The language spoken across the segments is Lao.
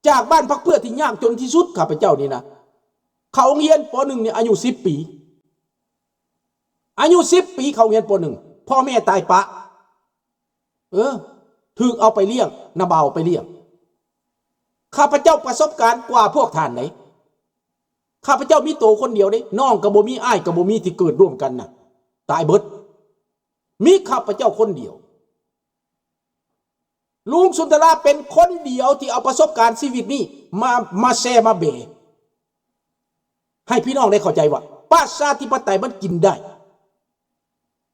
ຈາກບ້ານພັກເພື່ອທີ່ຍາກຈົນທີ່ສຸດ ຂ້າພະເຈົ້ານີ້ນະ ເຂົ້າໂຮງຮຽນ ປໍໜຶ່ງ ນີ້ອາຍຸສິບປີ ອາຍຸສິບປີເຂົ້າໂຮງຮຽນ ປໍໜຶ່ງ ພໍ່ແມ່ຕາຍປະ ເອີ ຖືກເອົາໄປລ້ຽງ ນາບ່າວໄປລ້ຽງ. ຂ້າພະເຈົ້າປະສົບການກວ່າພວກທ່ານໃດ໋. ຂ້າພະເຈົ້າມີໂຕຄົນດຽວເດ້ ນ້ອງກໍບໍ່ມີ ອ້າຍກໍບໍ່ມີ ທີ່ເກີດຮ່ວມກັນນະ ຕາຍເບິດ ມີຂ້າພະເຈົ້າຄົນດຽວ. ລຸງສຸນທະລາເປັນຄົນດຽວທີ່ເອົາປະສົບການຊີວິດນີ້ມາ ມາແຊມາແບ ໃຫ້ພີ່ນ້ອງໄດ້ເຂົ້າໃຈວ່າ ປະຊາທິປະໄຕມັນກິນໄດ້.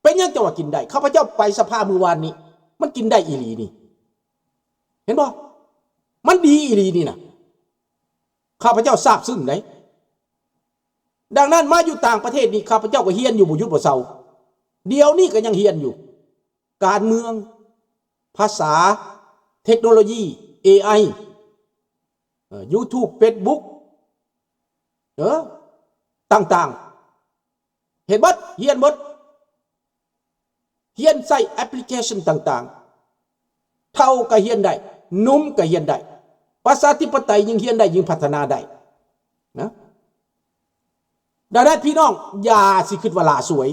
ເປັນຫຍັງຈັ່ງວ່າກິນໄດ້? ຂ້າພະເຈົ້າໄປສະພາມື້ວານນີ້ ມັນກິນໄດ້ອີ່ຫຼີນີ້ ເຫັນບໍ່? ມັນດີອີ່ຫຼີນີ້ນະ ຂ້າພະເຈົ້າຊາບຊຶ້ງໄດ໋. ດັ່ງນັ້ນມາຢູ່ຕ່າງປະເທດນີ້ ຂ້າພະເຈົ້າກໍຮຽນຢູ່ບໍ່ຢຸດບໍ່ເຊົາ ດຽວນີ້ກໍຍັງຮຽນຢູ່ ການເມືອງ ພາສາ ເທັກໂນໂລຢີ ເອໄອ ເອີ ຢູທູບ ເຟສບຸກ ເອີ ຕ່າງໆ ເຮັດເບິດ ຮຽນເບິດ ຮຽນໃຊ້ແອັບພລິເຄຊັນຕ່າງໆ ເຖົ້າກໍຮຽນໄດ້ ໜຸ່ມກໍຮຽນໄດ້ ປະຊາທິປະໄຕຍິ່ງຮຽນໄດ້ ຍິ່ງພັດທະນາໄດ້ນະ. ດັ່ງນັ້ນ ພີ່ນ້ອງຢ່າຊິຄິດວ່າຫຼ້າສວຍ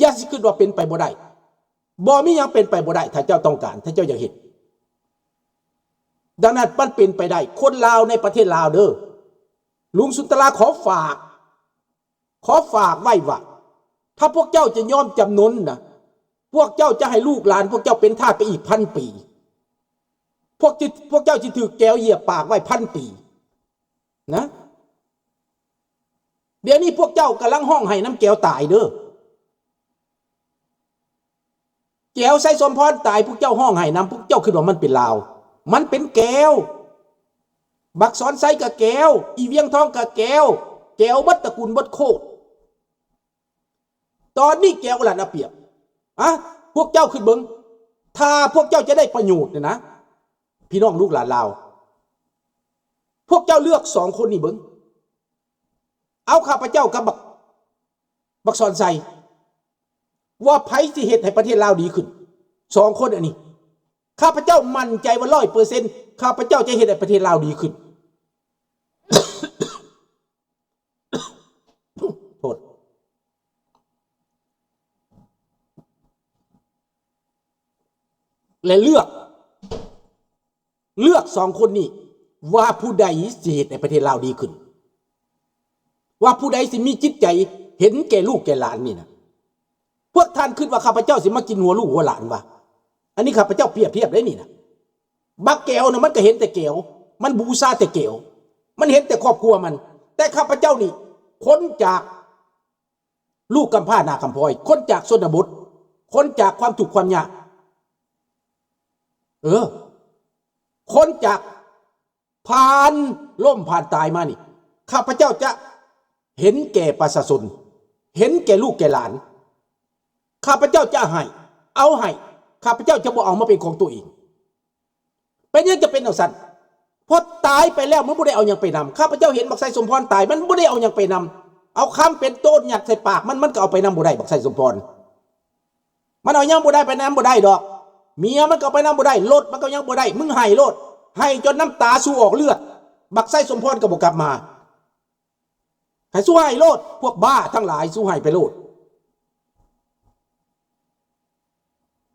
ຢ່າຊິຄິດວ່າເປັນໄປບໍ່ໄດ້. ບໍ່ມີຫຍັງເປັນໄປບໍ່ໄດ້ ຖ້າເຈົ້າຕ້ອງການ ຖ້າເຈົ້າຢາກເຮັດ. ດັ່ງນັ້ນ ມັນເປັນໄປໄດ້ ຄົນລາວໃນປະເທດລາວເດີ ລຸງສຸນທະລາຂໍຝາກ ຂໍຝາກໄວ້ວ່າ ຖ້າພວກເຈົ້າຈະຍອມຈຳນົນນະ ພວກເຈົ້າຈະໃຫ້ລູກຫຼານພວກເຈົ້າເປັນທາດໄປອີກພັນປີ ພວກທີ່ ພວກເຈົ້າຊິຖືກແກວຢຽບປາກໄວ້ພັນປີນະ. ດຽວນີ້ພວກເຈົ້າກຳລັງຮ້ອງໄຫ້ນຳແກວຕາຍເດີ ແກວໄຊສົມພອນຕາຍ ພວກເຈົ້າຮ້ອງໄຫ້ນຳ ພວກເຈົ້າຄິດວ່າມັນເປັນລາວ ມັນເປັນແກວ. ບັກສອນໄຊກໍແກວ ອີວຽງທອງກໍແກວ ແກວເບິດຕະກູນເບິດໂຄດ. ຕອນນີ້ແກວລັດເອົາປຽບ ອະ ພວກເຈົ້າຄິດເບິ່ງ ຖ້າພວກເຈົ້າຈະໄດ້ປະໂຫຍດນີ້ນະ ພີ່ນ້ອງລູກຫຼານລາວ ພວກເຈົ້າເລືອກສອງຄົນນີ້ເບິ່ງ ເອົາຂ້າພະເຈົ້າກັບບັກ ບັກສອນໄຊ ວ່າໃຜຊິເຮັດໃຫ້ປະເທດລາວດີຂຶ້ນ? ສອງຄົນອັນນີ້ ຂ້າພະເຈົ້າໝັ້ນໃຈວ່າຮ້ອຍເປີເຊັນ ຂ້າພະເຈົ້າຈະເຮັດໃຫ້ປະເທດລາວດີຂຶ້ນ. ໂທດ ແລະເລືອກ ເລືອກສອງຄົນນີ້ ວ່າຜູ້ໃດຊິເຮັດໃຫ້ປະເທດລາວດີຂຶ້ນ ວ່າຜູ້ໃດຊິມີຈິດໃຈເຫັນແກ່ລູກແກ່ຫຼານນີ້ນະ. ພວກທ່ານຄິດວ່າຂ້າພະເຈົ້າຊິມາກິນຫົວລູກຫົວຫຼານວະ? ອັນນີ້ຂ້າພະເຈົ້າປຽບທຽບໄດ້ນີ້ນະ. ບັກແກວນະ ມັນກໍເຫັນແຕ່ແກວ ມັນບູຊາແຕ່ແກວ ມັນເຫັນແຕ່ຄອບຄົວມັນ. ແຕ່ຂ້າພະເຈົ້ານີ້ ຄົນຈາກ ລູກກຳພ້າໜ້າຄຳພອຍ ຄົນຈາກຊົນນະບົດ ຄົນຈາກຄວາມທຸກຄວາມຍາກ ເອີ ຄົນຈາກຜ່ານລົ້ມຜ່ານຕາຍມານີ້ ຂ້າພະເຈົ້າຈະເຫັນແກ່ປະຊາຊົນ ເຫັນແກ່ລູກແກ່ຫຼານ ຂ້າພະເຈົ້າຈະໃຫ້ ເອົາໃຫ້ ຂ້າພະເຈົ້າຈະບໍ່ເອົາມາເປັນຂອງຕົວເອງ. ເປັນຫຍັງຈະເປັນຈັ່ງຊັ້ນ? ເພາະຕາຍໄປແລ້ວມັນບໍ່ໄດ້ເອົາຫຍັງໄປນຳ. ຂ້າພະເຈົ້າເຫັນບັກໄຊສົມພອນຕາຍ ມັນບໍ່ໄດ້ເອົາຫຍັງໄປນຳ. ເອົາຄຳເປັນໂຕນຍັດໃສ່ປາກມັນ ມັນກໍເອົາໄປນຳບໍ່ໄດ້ ບັກໄຊສົມພອນ. ມັນເອົາຫຍັງບໍ່ໄດ້ ໄປນຳບໍ່ໄດ້ດອກ. ເມຍມັນກໍເອົາໄປນຳບໍ່ໄດ້ ລົດມັນກໍເອົາຫຍັງບໍ່ໄດ້. ມຶງໄຫ້ໂລດ ໄຫ້ຈົນນ້ຳຕາສູອອກເລືອດ ບັກໄຊສົມພອນກໍບໍ່ກັບມາ. ໃຫ້ສູໄຫ້ໂລດ ພວກບ້າທັງຫຼາຍ ສູໄຫ້ໄປໂລດ.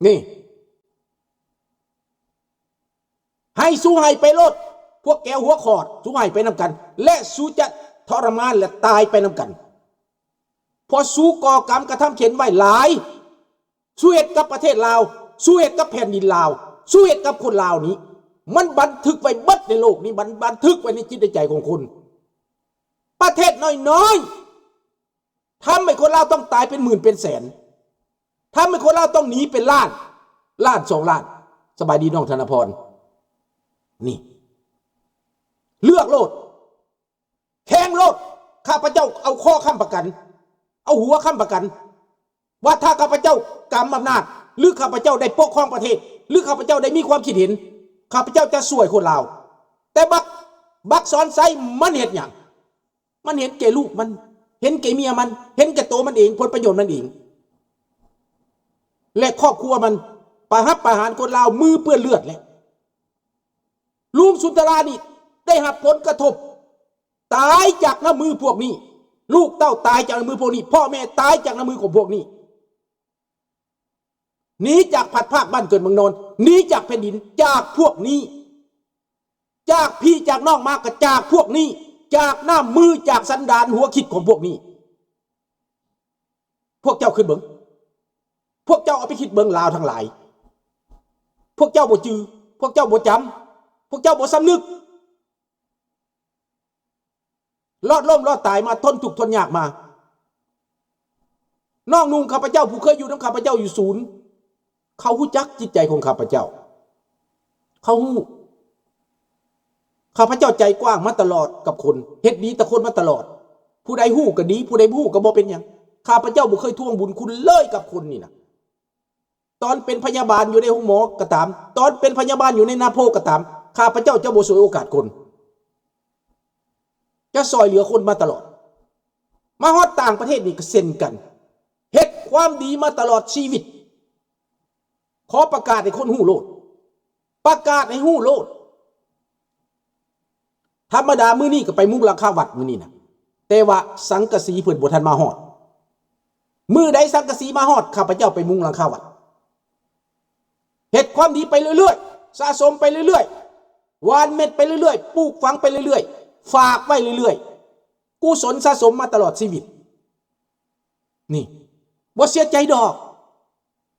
ນີ້ ໃຫ້ສູໄຫ້ໄປໂລດ ພວກແກວຫົວຂອດ ສູໄຫ້ໄປນຳກັນ ແລະ ສູຈະທໍລະມານ ແລະ ຕາຍໄປນຳກັນ. ເພາະສູກໍ່ກຳກະທຳເຂັນໄວ້ຫຼາຍ. ສູເຮັດກັບປະເທດລາວ ສູເຮັດກັບແຜ່ນດິນລາວ ສູເຮັດກັບຄົນລາວນີ້ ມັນບັນທຶກໄວ້ເບິດໃນໂລກນີ້ ບັນ ບັນທຶກໄວ້ໃນຈິດໃນໃຈຂອງຄົນ. ປະເທດນ້ອຍໆ ທຳໃຫ້ຄົນລາວຕ້ອງຕາຍເປັນໝື່ນເປັນແສນ ທຳໃຫ້ຄົນລາວຕ້ອງໜີເປັນລ້ານ ລ້ານສອງລ້ານ. ສະບາຍດີນ້ອງທະນະພອນ. ນີ້ ເລືອກໂລດ ແຂ່ງໂລດ. ຂ້າພະເຈົ້າເອົາຄໍຄ້ຳປະກັນ ເອົາຫົວຄ້ຳປະກັນ ວ່າຖ້າຂ້າພະເຈົ້າກຳອຳນາດ ຫຼື ຂ້າພະເຈົ້າໄດ້ປົກຄອງປະເທດ ຫຼື ຂ້າພະເຈົ້າໄດ້ມີຄວາມຄິດເຫັນ ຂ້າພະເຈົ້າຈະຊ່ວຍຄົນລາວ. ແຕ່ບັກ ບັກສອນໄຊມັນເຮັດຫຍັງ? ມັນເຫັນແກ່ລູກມັນ ເຫັນແກ່ເມຍມັນ ເຫັນແກ່ໂຕມັນເອງ ຜົນປະໂຫຍດມັນເອງ ແລະ ຄອບຄົວມັນ. ປະຫັບປະຫານຄົນລາວມືເປື້ອນເລືອດແຫຼະ. ລຸງສຸນທະລານີ້ ໄດ້ຮັບຜົນກະທົບ ຕາຍຈາກນ້ຳມືພວກນີ້, ລູກເຕົ້າຕາຍຈາກນ້ຳມືພວກນີ້, ພໍ່ແມ່ຕາຍຈາກນ້ຳມືຂອງພວກນີ້, ໜີຈາກພັດພາກບ້ານເກີດເມືອງນອນ, ໜີຈາກແຜ່ນດິນ, ຈາກພວກນີ້, ຈາກພີ່ຈາກນ້ອງມາກໍຈາກພວກນີ້, ຈາກນ້ຳມື, ຈາກສັນດານຫົວຄິດຂອງພວກນີ້. ພວກເຈົ້າຄິດເບິ່ງ, ພວກເຈົ້າເອົາໄປຄິດເບິ່ງ ລາວທັງຫຼາຍ, ພວກເຈົ້າບໍ່ຈື່, ພວກເຈົ້າບໍ່ຈຳ, ພວກເຈົ້າບໍ່ສຳນຶກ. ລອດລົ້ມລອດຕາຍມາ, ທົນທຸກທົນຍາກມາ. ນ້ອງນຸ່ງຂ້າພະເຈົ້າ ຜູ້ເຄີຍຢູ່ນຳຂ້າພະເຈົ້າຢູ່ສູນ, ເຂົາຮູ້ຈັກຈິດໃຈຂອງຂ້າພະເຈົ້າ, ເຂົາຮູ້. ຂ້າພະເຈົ້າໃຈກວ້າງມາຕະຫຼອດກັບຄົນ, ເຮັດດີຕໍ່ຄົນມາຕະຫຼອດ. ຜູ້ໃດຮູ້ກໍດີ, ຜູ້ໃດບໍ່ຮູ້ກໍບໍ່ເປັນຫຍັງ. ຂ້າພະເຈົ້າບໍ່ເຄີຍທວງບຸນຄຸນເລີຍກັບຄົນນີ້ນະ. ຕອນເປັນພະຍາບານຢູ່ໃນໂຮງໝໍກໍຕາມ, ຕອນເປັນພະຍາບານຢູ່ໃນນາໂພກໍຕາມ, ຂ້າພະເຈົ້າຈະບໍ່ສວຍໂອກາດຄົນ, ຈະຊ່ອຍເຫຼືອຄົນມາຕະຫຼອດ. ມາຮອດຕ່າງປະເທດນີ້ກໍເຊັ່ນກັນ, ເຮັດຄວາມດີມາຕະຫຼອດຊີວິດ. ຂໍປະກາດໃຫ້ຄົນຮູ້ໂລດ, ປະກາດໃຫ້ຮູ້ໂລດ. ທຳມະດາມື້ນີ້ກໍໄປມຸງຫຼັງຄາວັດມື້ນີ້ນະ, ແຕ່ວ່າສັງກະສີເພິ່ນບໍ່ທັນມາຮອດ. ມື້ໃດສັງກະສີມາຮອດ, ຂ້າພະເຈົ້າໄປມຸງຫຼັງຄາວັດ. ເຮັດຄວາມດີໄປເລື້ອຍໆ, ສະສົມໄປເລື້ອຍໆ, ຫວ່ານເມັດໄປເລື້ອຍໆ, ປູກຝັງໄປເລື້ອຍໆ, ຝາກໄວ້ເລື້ອຍໆ, ກຸສົນສະສົມມາຕະຫຼອດຊີວິດ. ນີ້ ບໍ່ເສຍໃຈດອກ,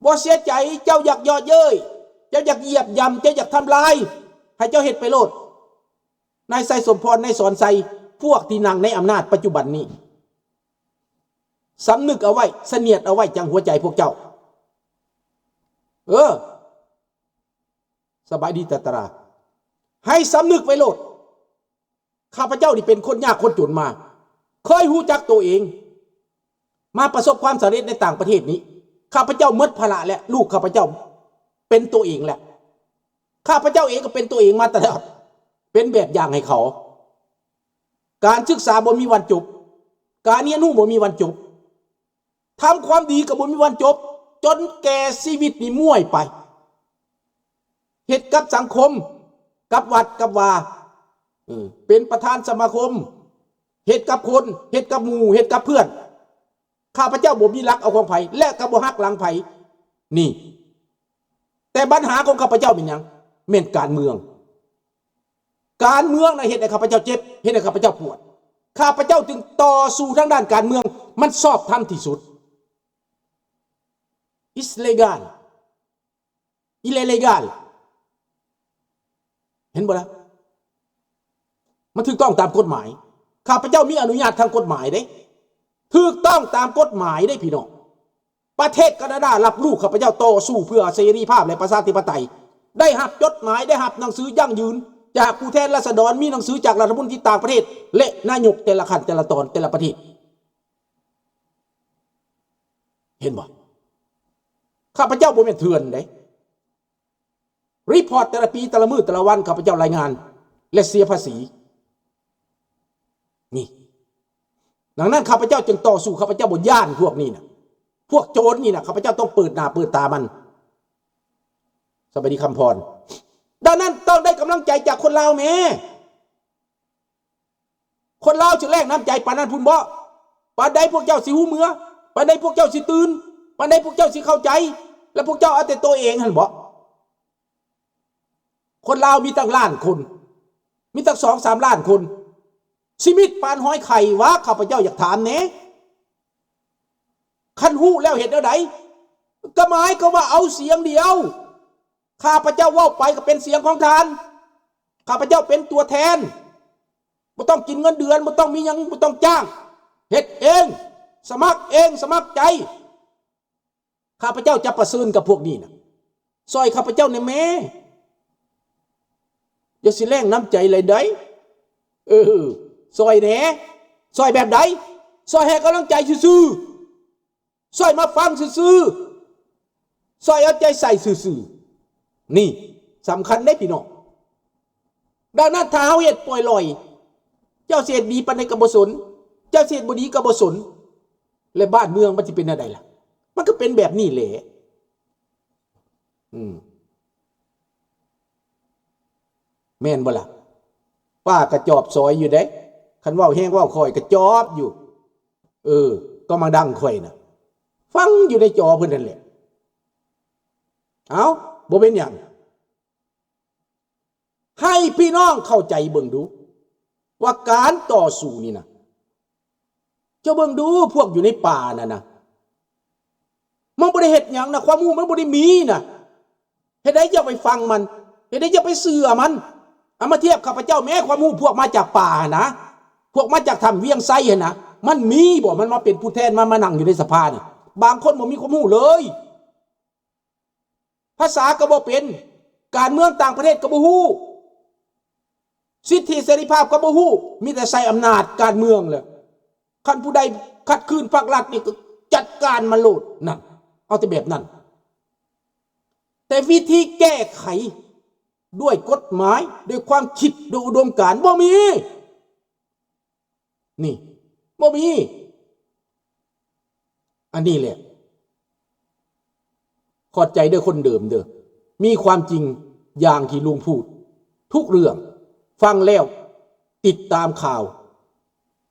ບໍ່ເສຍໃຈ. ເຈົ້າຢາກເຍາະເຍີ້ຍ, ເຈົ້າຢາກຢຽບຢຳ, ເຈົ້າຢາກທຳລາຍ, ໃຫ້ເຈົ້າເຮັດໄປໂລດ. ນາຍໄຊສົມພອນ, ນາຍສອນໄຊ, ພວກທີ່ນັ່ງໃນອຳນາດປັດຈຸບັນນີ້, ສຳນຶກເອົາໄວ້, ສະຫງຽດເອົາໄວ້ຈັ່ງຫົວໃຈພວກເຈົ້າ. ເອີ ສະບາຍດີຕາຕະລາ, ໃຫ້ສຳນຶກໄວ້ໂລດ. ຂ້າພະເຈົ້ານີ້ເປັນຄົນຍາກຄົນຈົນມາ, ເຄີຍຮູ້ຈັກໂຕເອງ, ມາປະສົບຄວາມສຳເລັດໃນຕ່າງປະເທດນີ້. ຂ້າພະເຈົ້າໝົດພາລະແລ້ວ, ລູກຂ້າພະເຈົ້າເປັນໂຕເອງແລ້ວ. ຂ້າພະເຈົ້າເອງກໍເປັນໂຕເອງມາຕະຫຼອດ, ເປັນແບບຢ່າງໃຫ້ເຂົາ. ການສຶກສາບໍ່ມີວັນຈົບ, ການຮຽນຮູ້ບໍ່ມີວັນຈົບ. ທຳຄວາມດີກໍບໍ່ມີວັນຈົບ, ຈົນແກ່ຊີວິດນີ້ມ້ວຍໄປ. ເຮັດກັບສັງຄົມ, ກັບວັດກັບວາ, ເອີ ເປັນປະທານສະມາຄົມ, ເຮັດກັບຄົນ, ເຮັດກັບໝູ່, ເຮັດກັບເພື່ອນ. ຂ້າພະເຈົ້າບໍ່ມີຫຼັກເອົາຂອງໃຜ ແລະ ກໍບໍ່ຫັກຫຼັງໃຜ. ນີ້ ແຕ່ບັນຫາຂອງຂ້າພະເຈົ້າແມ່ນຫຍັງ? ແມ່ນການເມືອງ. ການເມືອງນະເຮັດໃຫ້ຂ້າພະເຈົ້າເຈັບ, ເຮັດໃຫ້ຂ້າພະເຈົ້າປວດ. ຂ້າພະເຈົ້າຈຶ່ງຕໍ່ສູ້ທາງດ້ານການເມືອງ, ມັນຊອບທຳທີ່ສຸດ. It's legal. Illegal. ເຫັນບໍ່ລະ? ມັນຖືກຕ້ອງຕາມກົດໝາຍ. ຂ້າພະເຈົ້າມີອະນຸຍາດທາງກົດໝາຍເດ້. ຖືກຕ້ອງຕາມກົດໝາຍເດ້ ພີ່ນ້ອງ. ປະເທດການາດາຮັບຮູ້ຂ້າພະເຈົ້າຕໍ່ສູ້ເພື່ອເສລີພາບ ແລະ ປະຊາທິປະໄຕ, ໄດ້ຮັບຈົດໝາຍ, ໄດ້ຮັບໜັງສືຢັ້ງຢືນຈາກຜູ້ແທນລາຊະດອນ, ມີໜັງສືຈາກລັດຖະມົນຕີຕ່າງປະເທດ ແລະ ນາຍົກແຕ່ລະຂັ້ນ, ແຕ່ລະຕອນ, ແຕ່ລະປະເທດ. ເຫັນບໍ່? ຂ້າພະເຈົ້າບໍ່ແມ່ນເຖື່ອນເດ້. ຣີພອດແຕ່ລະປີ, ແຕ່ລະມື້, ແຕ່ລະວັນ ຂ້າພະເຈົ້າລາຍງານ ແລະ ເສຍພາສີ. ນີ້. ດັ່ງນັ້ນ ຂ້າພະເຈົ້າຈຶ່ງຕໍ່ສູ້, ຂ້າພະເຈົ້າບໍ່ຢ້ານພວກນີ້ນະ. ພວກໂຈນນີ້ນະ, ຂ້າພະເຈົ້າຕ້ອງເປີດໜ້າເປີດຕາມັນ. ສະບາຍດີຄຳພອນ. ດັ່ງນັ້ນ ຕ້ອງໄດ້ກຳລັງໃຈຈາກຄົນລາວແມ້. ຄົນລາວຊິແລງນ້ຳໃຈປານນັ້ນພຸ້ນບໍ? ປານໃດພວກເຈົ້າຊິຮູ້ເມືອ? ປານໃດພວກເຈົ້າຊິຕື່ນ? ປານໃດພວກເຈົ້າຊິເຂົ້າໃຈ? ແລະ ພວກເຈົ້າເອົາແຕ່ໂຕເອງຫັ້ນບໍ? ຄົນລາວມີຕັ້ງລ້ານຄົນ, ມີຕັ້ງສອງສາມລ້ານຄົນ, ຊິມິດປານຫອຍໄຂ່ຫວາ? ຂ້າພະເຈົ້າຢາກຖາມແດ່. ຄັນຮູ້ແລ້ວເຮັດແນວໃດ? ກໍໝາຍຄວາມວ່າເອົາສຽງດຽວ. ຂ້າພະເຈົ້າເວົ້າໄປກໍເປັນສຽງຂອງທ່ານ. ຂ້າພະເຈົ້າເປັນຕົວແທນ. ບໍ່ຕ້ອງກິນເງິນເດືອນ, ບໍ່ຕ້ອງມີຫຍັງ, ບໍ່ຕ້ອງຈ້າງ. ເຮັດເອງ. ສະໝັກເອງ, ສະໝັກໃຈ. ຂ້າພະເຈົ້າຈະປະເຊີນກັບພວກນີ້ນະ. ຊ່ອຍຂ້າພະເຈົ້າແດ່ແມ້. ຢ່າຊິແລງນ້ຳໃຈຫຼາຍໃດ. ເອີ, ຊ່ອຍແດ່. ຊ່ອຍແບບໃດ? ຊ່ອຍໃຫ້ກຳລັງໃຈຊື່ໆ. ຊ່ອຍມາຟັງຊື່ໆ. ຊ່ອຍເອົາໃຈໃສ່ຊື່ໆ. ນີ້ສຳຄັນເດ້ ພີ່ນ້ອງ. ດັ່ງນັ້ນ ຖ້າເຮົາເຮັດປ່ອຍລ່ອຍ, ເຈົ້າຊິເຮັດດີປານໃດກໍບໍ່ສົນ, ເຈົ້າຊິເຮັດບໍ່ດີກໍບໍ່ສົນ, ແລະ ບ້ານເມືອງມັນຊິເປັນແນວໃດລະ? ມັນກໍເປັນແບບນີ້ແຫຼະ. ອືມ ແມ່ນບໍ່ລະ? ປ້າກະຈອບຊອຍຢູ່ເດ້. ຄັນເວົ້າແຮງເວົ້າຄ່ອຍກະຈອບຢູ່. ເອີ ກໍມາດັງຂ້ອຍນະ ຟັງຢູ່ໃນຈໍເພິ່ນນັ້ນແຫຼະ. ເອົ້າ ບໍ່ເປັນຫຍັງ. ໃຫ້ພີ່ນ້ອງເຂົ້າໃຈເບິ່ງດູວ່າການຕໍ່ສູ້ນີ້ນະ ເຈົ້າເບິ່ງດູ ພວກຢູ່ໃນປ່ານັ້ນນະ ມັນບໍ່ໄດ້ເຮັດຫຍັງນະ ຄວາມຮູ້ມັນບໍ່ໄດ້ມີນະ. ເຮັດໃດເຈົ້າໄປຟັງມັນ? ເຮັດໃດເຈົ້າໄປເຊື່ອມັນ? ເອົາມາທຽບຂ້າພະເຈົ້າແມ້ ຄວາມຮູ້ພວກມາຈາກປ່າຫັ້ນນະ ພວກມາຈາກຖ້ຳວຽງໄຊຫັ້ນນະ ມັນມີບໍ່? ມັນມາເປັນຜູ້ແທນ ມາ ມານັ່ງຢູ່ໃນສະພານີ້ ບາງຄົນບໍ່ມີຄວາມຮູ້ເລີຍ. ພາສາກໍບໍ່ເປັນ, ການເມືອງຕ່າງປະເທດກໍບໍ່ຮູ້, ສິດທິເສລີພາບກໍບໍ່ຮູ້, ມີແຕ່ໃຊ້ອຳນາດການເມືອງແຫຼະ. ຄັນຜູ້ໃດຂັດຂືນພັກລັດນີ້ກໍຈັດການມັນໂລດ, ນັ້ນ, ເອົາແຕ່ແບບນັ້ນ. ແຕ່ວິທີແກ້ໄຂດ້ວຍກົດໝາຍ, ດ້ວຍຄວາມຄິດ, ດ້ວຍອຸດົມການ, ບໍ່ມີ. ນີ້ ບໍ່ມີ. ອັນນີ້ແຫຼະ ຂອບໃຈເດີຄົນເດີມເດີ ມີຄວາມຈິງຢ່າງທີ່ລຸງພູດທຸກເລື່ອງ. ຟັງແລ້ວຕິດຕາມຂ່າວ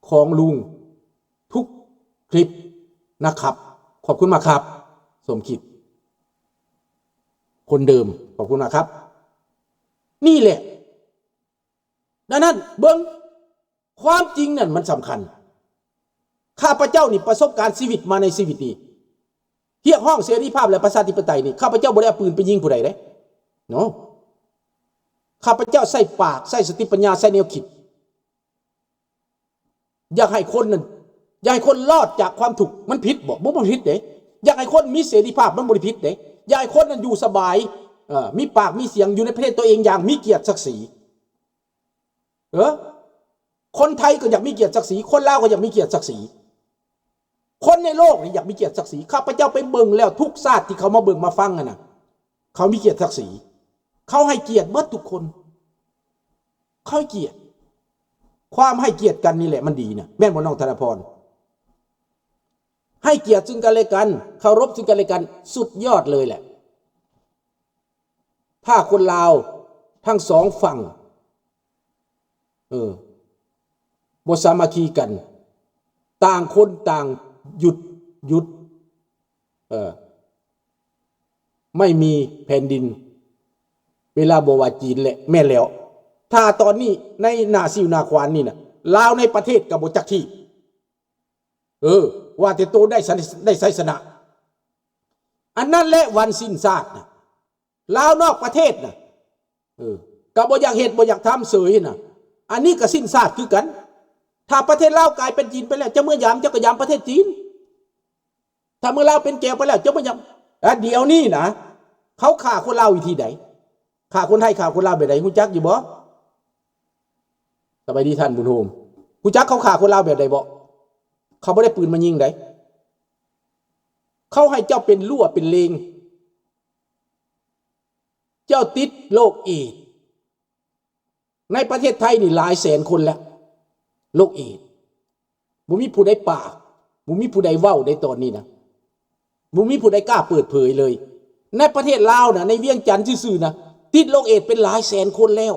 ຂອງລຸງທຸກຄລິບນະຄັບ. ຂອບຄຸນມາກຄັບ ສົມຄິດ ຄົນເດີມ. ຂອບຄຸນມາກຄັບ. ນີ້ແຫຼະ. ດັ່ງນັ້ນເບິ່ງ ຄວາມຈິງນັ້ນມັນສຳຄັນ. ຂ້າພະເຈົ້ານີ້ປະສົບການຊີວິດມາໃນຊີວິດນີ້ ຮຽກຮ້ອງເສລີພາບ ແລະ ປະຊາທິປະໄຕນີ້ ຂ້າພະເຈົ້າບໍ່ໄດ້ເອົາປືນໄປຍິງຜູ້ໃດເດ້ ເນາະ. ຂ້າພະເຈົ້າໃຊ້ປາກ, ໃຊ້ສະຕິປັນຍາ, ໃຊ້ແນວຄິດ. ຢາກໃຫ້ຄົນນັ້ນ, ຢາກໃຫ້ຄົນລອດຈາກຄວາມທຸກ ມັນຜິດບໍ່? ບໍ່, ບໍ່ຜິດເດ້. ຢາກໃຫ້ຄົນມີເສລີພາບ ມັນບໍ່ໄດ້ຜິດເດ້. ຢາກໃຫ້ຄົນນັ້ນຢູ່ສະບາຍ, ເອີ, ມີປາກມີສຽງ ຢູ່ໃນປະເທດຕົວເອງຢ່າງມີກຽດສັກສີ. ເອີ ຄົນໄທກໍຢາກມີກຽດສັກສີ, ຄົນລາວກໍຢາກມີກຽດສັກສີ, ຄົນໃນໂລກນີ້ຢາກມີກຽດສັກສີ. ຂ້າພະເຈົ້າໄປເບິ່ງແລ້ວ ທຸກຊາດທີ່ເຂົາມາເບິ່ງມາຟັງຫັ້ນນະ ເຂົາມີກຽດສັກສີ, ເຂົາໃຫ້ກຽດເບິດທຸກຄົນ, ເຂົາໃຫ້ກຽດ. ຄວາມໃຫ້ກຽດກັນນີ້ແຫຼະມັນດີນະ, ແມ່ນບໍ່ນ້ອງທະນະພອນ? ໃຫ້ກຽດຊຶ່ງກັນແລະກັນ, ເຄົາລົບຊຶ່ງກັນແລະກັນ, ສຸດຍອດເລີຍແຫຼະ. ຖ້າຄົນລາວທັງສອງຝັ່ງ ເອີ ບໍ່ສາມັກຄີກັນ, ຕ່າງຄົນຕ່າງຢຸດ, ຢຸດ, ເອີ ໄມ່ມີແຜ່ນດິນ, ເວລາບໍ່ວ່າຈີນແຫຼະ, ແມ່ນແລ້ວ. ຖ້າຕອນນີ້ໃນໜ້າຊິວໜ້າຂວານນີ້ນະ, ລາວໃນປະເທດກໍບໍ່ຈັກທີ່, ເອີ ວ່າແຕ່ໂຕໄດ້ໄຊ, ໄດ້ໄຊຊະນະ. ອັນນັ້ນແຫຼະວັນສິ້ນຊາດນະ. ລາວນອກປະເທດນະ ເອີ ກໍບໍ່ຢາກເຮັດ ບໍ່ຢາກທຳເສີຍນະ. ອັນນີ້ກໍສິ້ນຊາດຄືກັນ. ຖ້າປະເທດລາວກາຍເປັນຈີນໄປແລ້ວ, ເຈົ້າເມືອຢາມ, ເຈົ້າກໍຢາມປະເທດຈີນ. ຖ້າເມືອລາວເປັນແກວໄປແລ້ວ, ເຈົ້າເມືອຢາມ. ແລະ ດຽວນີ້ນະ, ເຂົາຂ້າຄົນລາວວິທີໃດ? ຂ້າຄົນໄທ, ຂ້າຄົນລາວແບບໃດ? ຮູ້ຈັກຢູ່ບໍ່? ສະບາຍດີທ່ານບຸນໂຮມ. ຮູ້ຈັກເຂົາຂ້າຄົນລາວແບບໃດບໍ່? ເຂົາບໍ່ໄດ້ປືນມາຍິງໃດ. ເຂົາໃຫ້ເຈົ້າເປັນລົວເປັນເລງ. ເຈົ້າຕິດໂລກເອດ. ໃນປະເທດໄທນີ້ຫຼາຍແສນຄົນແລ້ວ ໂລກເອດ. ບໍ່ມີຜູ້ໃດປາກ, ບໍ່ມີຜູ້ໃດເວົ້າໃນຕອນນີ້ນະ. ບໍ່ມີຜູ້ໃດກ້າເປີດເຜີຍເລີຍ. ໃນປະເທດລາວນະ, ໃນວຽງຈັນຊື່ໆນະ, ຕິດໂລກເອດເປັນຫຼາຍແສນຄົນແລ້ວ.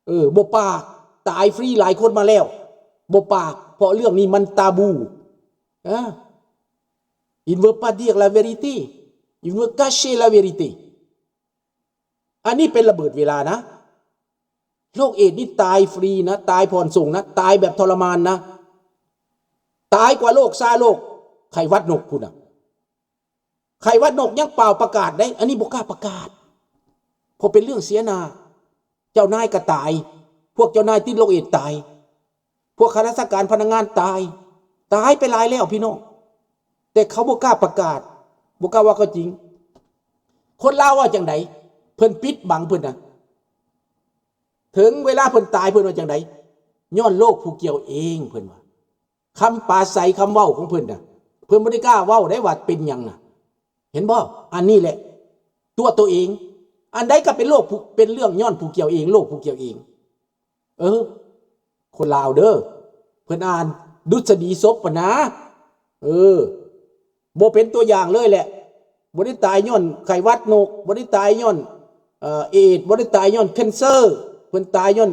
ເອີ, ບໍ່ປາກ, ຕາຍຟຣີຫຼາຍຄົນມາແລ້ວ. ບໍ່ປາກ, ເພາະເລື່ອງນີ້ມັນຕາບູ. ອາ, il veut pas dire la vérité, il veut cacher la vérité. ອັນນີ້ເປັນລະເບີດເວລານະ. ໂລກເອດນີ້ຕາຍຟຣີນະ, ຕາຍຜ່ອນສົ່ງນະ, ຕາຍແບບທໍລະມານນະ, ຕາຍກວ່າໂລກຊາໂລກ ໄຂ້ຫວັດນົກພຸ້ນນະ. ໄຂ້ຫວັດນົກຍັງປ່າວປະກາດໄດ້, ອັນນີ້ບໍ່ກ້າປະກາດ ເພາະເປັນເລື່ອງເສຍໜ້າ. ເຈົ້ານາຍກໍຕາຍ, ພວກເຈົ້ານາຍຕິດໂລກເອດຕາຍ, ພວກຂ້າລາຊະການພະນັກງານຕາຍ, ຕາຍໄປຫຼາຍແລ້ວພີ່ນ້ອງ, ແຕ່ເຂົາບໍ່ກ້າປະກາດ, ບໍ່ກ້າເວົ້າຄວາມຈິງ. ຄົນລາວເວົ້າຈັ່ງໃດ? ເພິ່ນປິດບັງເພິ່ນນະ. ເຖິງເວລາເພິ່ນຕາຍ ເພິ່ນວ່າຈັ່ງໃດ? ຍ້ອນໂລກຜູ້ກ່ຽວເອງ, ເພິ່ນວ່າ. ຄຳປາໄສຄຳເວົ້າຂອງເພິ່ນນະ, ເພິ່ນບໍ່ໄດ້ກ້າເວົ້າໄດ້ວ່າເປັນຫຍັງນະ. ເຫັນບໍ່? ອັນນີ້ແຫຼະຕົວະໂຕເອງ. ອັນໃດກໍເປັນໂລກຜູ້, ເປັນເລື່ອງຍ້ອນຜູ້ກ່ຽວເອງ, ໂລກຜູ້ກ່ຽວເອງ. ເອີ, ຄົນລາວເດີ, ເພິ່ນອ່ານດຸດສະດີສົບຫັ້ນນາ. ເອີ, ບໍ່ເປັນຕົວຢ່າງເລີຍແຫຼະ. ບໍ່ໄດ້ຕາຍຍ້ອນໄຂ້ຫວັດນົກ, ບໍ່ໄດ້ຕາຍຍ້ອນ, ເອີ, ເອດ, ບໍ່ໄດ້ຕາຍຍ້ອນແຄນເຊີ, ເພິ່ນຕາຍຍ້ອນ